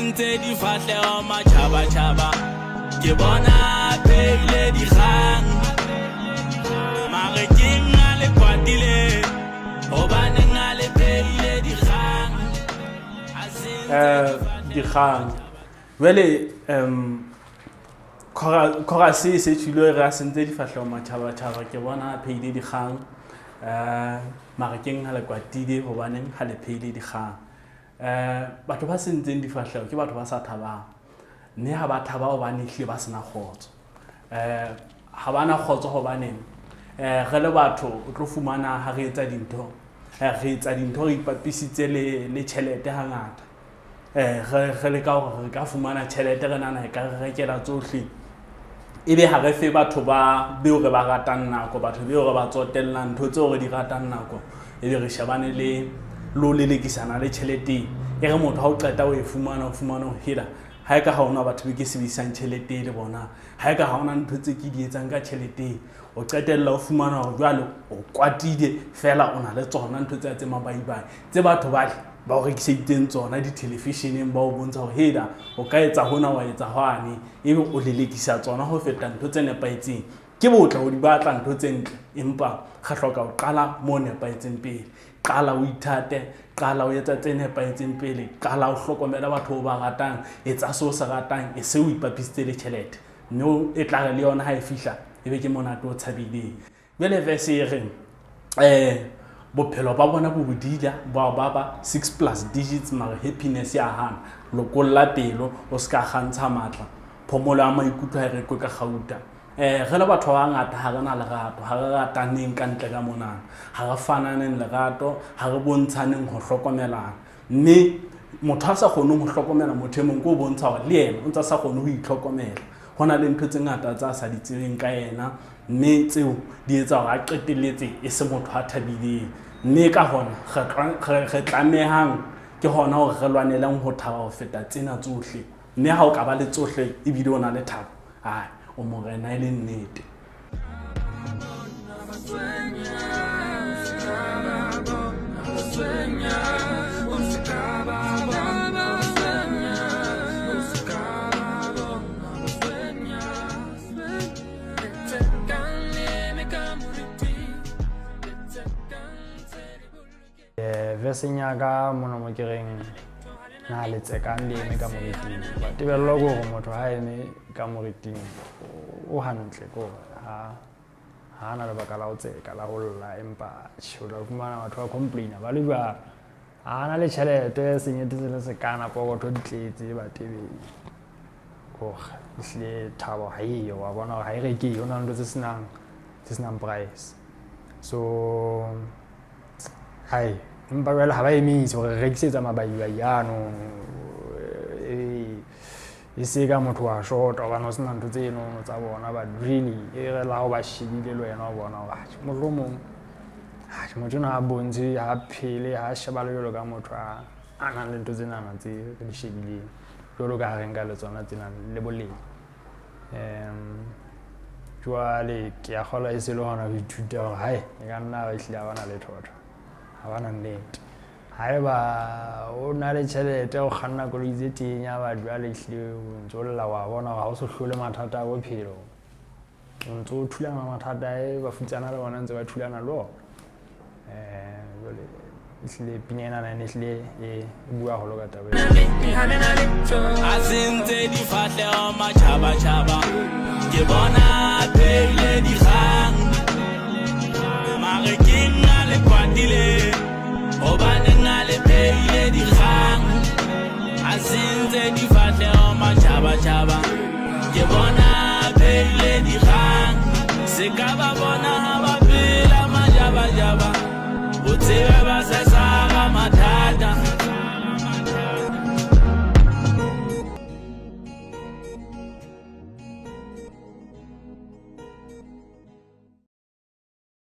sentse difahleho matjhabatjhaba, ke bona a pheile dikgang. Mare keng a le kwatile? Hobaneng a le pheile dikgang? A sentse Dikgang jwale chorus e se tshwile re a sentse difahleho matjhabatjhaba, ke bona a pheile dikgang. Mare keng ha le kwatile? Hobaneng ha le pheile dikgang? Batho ba sentseng difahleho ke batho ba sa thabang, mme ha ba thaba hobane ehlile ba sena kgotso. Ha ba na kgotso hobaneng re le batho o tlo fumana ha re etsa dintho, re etsa dintho re ipapisitse le tjhelete hangata. Re leka hore re ka fumana tjhelete, re nahana e ka re rekela tsohle, ebe ha re fe batho ba beo re ba ratang nako, batho beo re ba tsotellang, ntho tseo re di ratang nako, ebe re shebane le ho lelekisana le tjheleteng. E re motho ha o qeta o e fumana, o fumana ho hela ha e ka ha ona batho be ke sebedisang tjhelete le bona, ha e ka ha ona ntho tse ke di etsang ka tjheleteng. O qetella o fumana hore jwale o kwatile fela o na le tsona ntho tse tse mabaibai tse batho bale ba o rekiseditseng tsona ditelevisheneng, ba o bontsha hore hela o ka etsa hona, wa etsa hwane, ebe o lelekisa tsona ho feta ntho tse nepahetseng. Ke botle ho di batla ntho tse ntle, empa re hloka ho qala mo nepahetseng pele. Qala o ithate, qala o etsa tse nepahetseng pele, qala o hlokomela batho o ba ratang, etsa seo o se ratang, e se o ipapisitse le tjhelete, mme e tla re le yona ha e fihla ebe ke monate o tshabileng. Jwale verse e reng bophelo ba bona bo bodila ba ba 6 plus digits, mare happiness ya hana. Lokolla pelo, o se ka kgantsha matla, phomolo ya maikutlo ha e rekwe ka kgauta. Re le batho ba bangata ha re na lerato, ha re rataneng ka ntle ka monana, ha re fananeng lerato, ha re bontshaneng ho hlokomelana. Mme motho a sa kgoneng ho hlokomela motho e mong ke o bontsha hore le yena o ntse a sa kgone ho itlhokomela. Ho na le ntho tse ngata tsa sa di tsebeng ka yena, mme tseo di etsa hore a qetelletse e se motho a thabileng. Mme ka hona re tlamehang ke hona hore re lwaneleng ho thaba ho feta tsena tsohle. Mme ha o ka ba le tsohle ebile o na le thabo, ai, o morena e le nnete. Veseng ya ka mona mo ke reng na le tsekang le eme ka moriting, ba tebello ke hore motho ha eme ka moriting o hantle, ke hore ha na lebaka la ho tseka, la ho lla. Empa o tla fumana batho ba complaina ba le jwalo, ha na le tjhelete, senyete se le sekana, pokotho di tletse, ba tebeng hore ehlile thabo ha eyo. Wa bona hore ha e rekehe, ho na le ntho tse senang price. So hai, empa jwale ha ba emise hore re rekisetsa mabaibai ano, e se ka motho wa shota hobane ho sena ntho tse nono tsa bona. But really e re la ho ba shebile le wena o bona hore atjhe, mohlomong atjhe, motho ona ha bontshe, ha phele, ha shebale jwalo ka motho a nang le ntho tsenana tse re di shebileng, jwalo ka ha re nka le tsona tse nang le boleng. Jwale ke a kgolwa e se le hona ho ithuta hore hae e ka nna ba ehlile ha ba na le thotho, ha ba na nnete. Haeba o na le tjhelete, o kganna koloi tse tenya, ba jwale ehlile o ntso lla, wa bona hore ha o so hlole mathata a bophelo, o ntso o thulana mathata e bafutsana le bona ntse ba thulana le ona. Jwale ehlile pina ena ne ehlile e bua haholo ka taba A sentse difahleho matjhabatjhaba, ke bona a pheile dikgang. Mare keng a le kwatile? Hobaneng a le pheile dikgang? A sentse difahleho matjhabatjhaba, ke bona a pheile dikgang. Se ka ba bona ha ba phela majabajaba, o tsebe ba